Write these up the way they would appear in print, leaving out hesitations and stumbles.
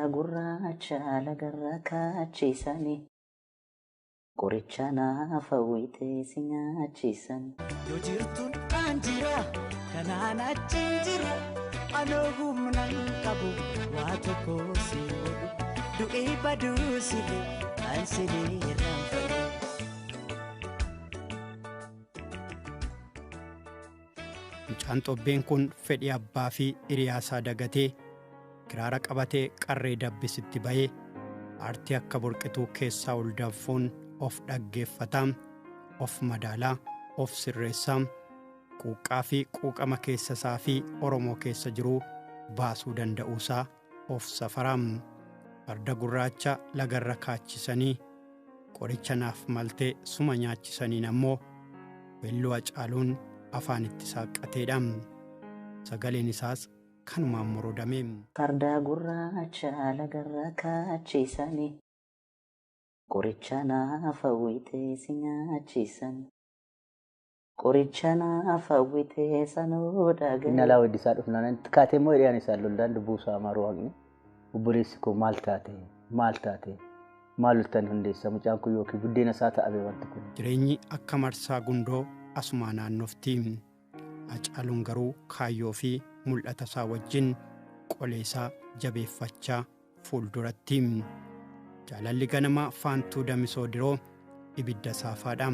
Gurraacha lagarra kaachisanii qoricha naaf hawwitee si nyaachisan. Yoo jirtuun kan jira kanaan achi jira anoo humna hin qabu waa tokko si godhu du'ee baduu silee kan silee irraanfadhu. Mucaan xobbeen kun fedhii abbaa fi hiriyaa isaa dagatee kiraara qabatee qarree dabbisitti bahee aartii akka burqituu keessaa ol danfuun of dhaggeeffataa, of madaalaa, of sirreessaa, quuqqaa fi quuqama keessa isaa fi Oromoo keessa jiruu baasuu danda'uusaa of safaraa. Farda gurraacha lagarra kaachisanii qoricha naaf maltee suma nyaachisaniin ammoo weelluu Hacaaluun afaan itti saaqqateedha. Sagaleen isaas kanumaan morodame. Farda gurraacha lagarra kaachisanii qoricha naaf hawwitee si nyaachisan. Qoricha naaf hawwitee sanuu dhaga'e. Inni alaa weeddisaa dhufnaan itti kaatee immoo hiriyaan isaa lollaan lubbuu isaa maruu haqni obboleessi koo maal taate maal taate maal loltan hundeessa mucaan kun yookiin buddeena isaa ta'ame wanti kun. Jireenyi akka marsaa gundoo asumaa naannofti. Hacaaluun garuu kaayyoo fi mul'ata isaa wajjin qolee isaa jabeeffachaa fuulduratti. Jaalalli ganamaa faantuu damisoo diroo ibidda saafaadha.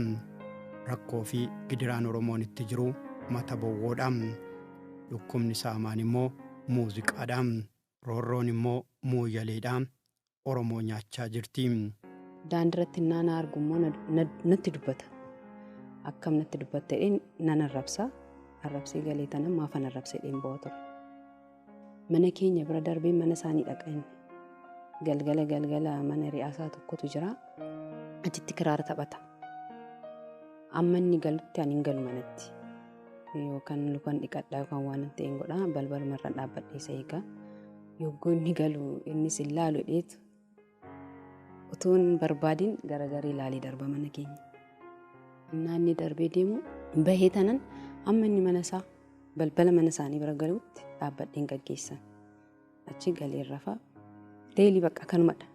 Rakkoo fi gidiraan Oromoon itti jiru mata bowwoodha. Dhukkubni saamaan immoo muuziqaadha. Roorroon immoo muuyyaleedha. Oromoo nyaachaa jirti. Daandiratti naana argu immoo natti dubbata. Akkam natti dubbatta jedheen nan arrabsa. Arrabsee galee tana maafan arrabsee jedheen bo'aa ture. Mana keenya bira darbee mana isaanii dhaqa inni. Galgala galgala mana hiriyaasaa tokkotu jira. Achitti kiraara taphata. Amma inni galutti ani hin galu manatti. Yookaan lukaan dhiqadhaa yookaan waan ta'e hin godhaa balbaluma irra dhaabbadhee isa eegaa. Yogguu inni galu innis hin laalu dheetu. Utuu hin barbaadin garagaree ilaalee darba mana keenya. Naanni darbee deemu bahee tanan amma inni mana isaa balbala mana isaanii bira galuutti dhaabbadheen gaggeessan. Achi galee rafaa. Deelii bakka kanumadha.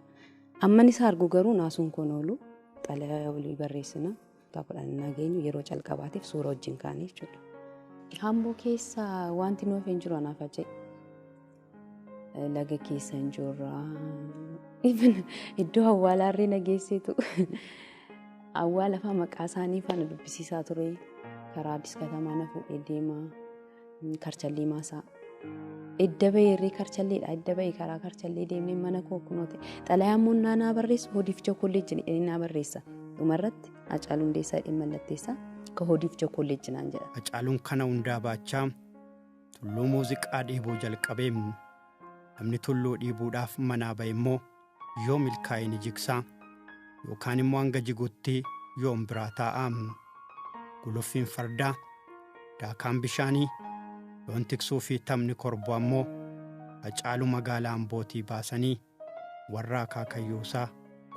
Amma inni isa argu garuu naasuun koon oolu xalayaa olii barreessina. Kutaa kudhan nageenyu yeroo calqabaatiif suura wajjin kaane jechuudha. Hamboo keessa wanti nuuf hin jiru anaaf ajee. Laga keessa hin jirra. Iddoo awwaalaarree nageesseetu. Awwaala fa'aa maqaa isaanii faana dubbisiisaa ture. Karaa Addis Katamaa na fuudhee deema. Karchallee maasaa. Edda bahee karchalleedha. Edda bahee karaa karchallee deemnee mana koo kunoo ta'e. Xalayaa immoo naa barreessu hodiif kolleejji jedhee naa barreessa. Dhumarratti Hacaaluu Hundeessaa jedhee mallatteessa. Ka hodiif kolleejji naan jedha. Hacaaluun kana hundaa baachaa tulluu muuziqaa dhiibuu jalqabee. Namni tulluu dhiibuudhaaf manaa bahe immoo yoo milkaa'e ni jigsaa yookaan immoo hanga jigutti yoom biraa taa'a. Guluffiin fardaa, daakaan bishaanii, loon tiksuu fi taphni korboo ammoo Hacaaluu magaalaa Ambootii baasanii warra akaakayyuusaa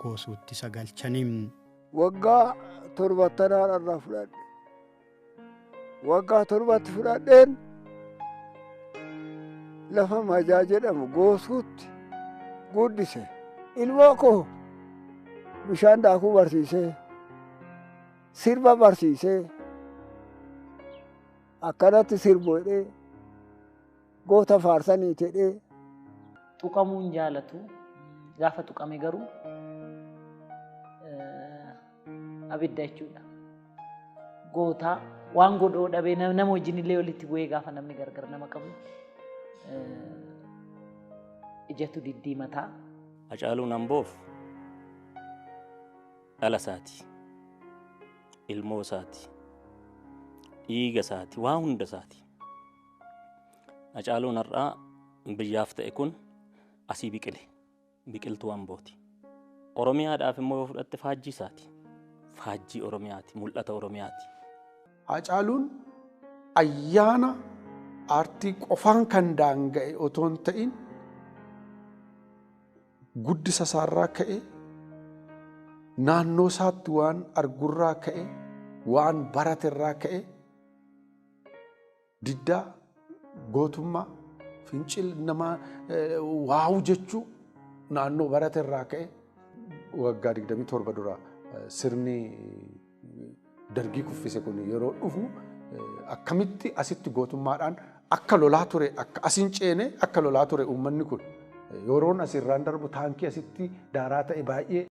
goosuutti isa galchanii. Waggaa torbattanaa irraa fudhadhe. Waggaa torbatti fudhadheen lafa Majaa jedhamu goosuutti guddise. Ilmoo koo bishaan daakuu barsiisee, sirba barsiisee, akkanatti sirbu jedhee, goota faarsanii jedhee. Tuqamuu hin jaalatu. Gaafa tuqame garuu abidda jechuudha. Gootaa waan godhoo dhabee nama wajjin illee walitti bu'ee gaafa namni gargar nama qabu ijatu diddiimataa. Hacaaluun Amboof dhala isaati, ilmoo isaati, dhiiga isaati, waa hunda isaati. Hacaaluun har'aa biyyaaf ta'e kun asii biqile, biqiltuu Ambooti. Oromiyaadhaaf immoo yoo fudhatte faajjii isaati. Faajjii Oromiyaati, mul'ata Oromiyaati. Hacaaluun ayyaana aartii qofaan kan daanga'e otoo hin ta'in guddisa isaarraa ka'e, naannoo isaatti waan argurraa ka'e, waan baraterraa ka'e, diddaa, gootummaa, fincil nama waawu jechuu Naannoo barate irraa ka'e waggaa 27 dura sirni dargii kuffise kun yeroo dhufu akkamitti asitti gootummaadhaan akka lolaa ture, akka asin ceene akka lolaa ture uummanni kun. Yeroon asirraan darbu taankii asitti daaraa ta'e baay'ee.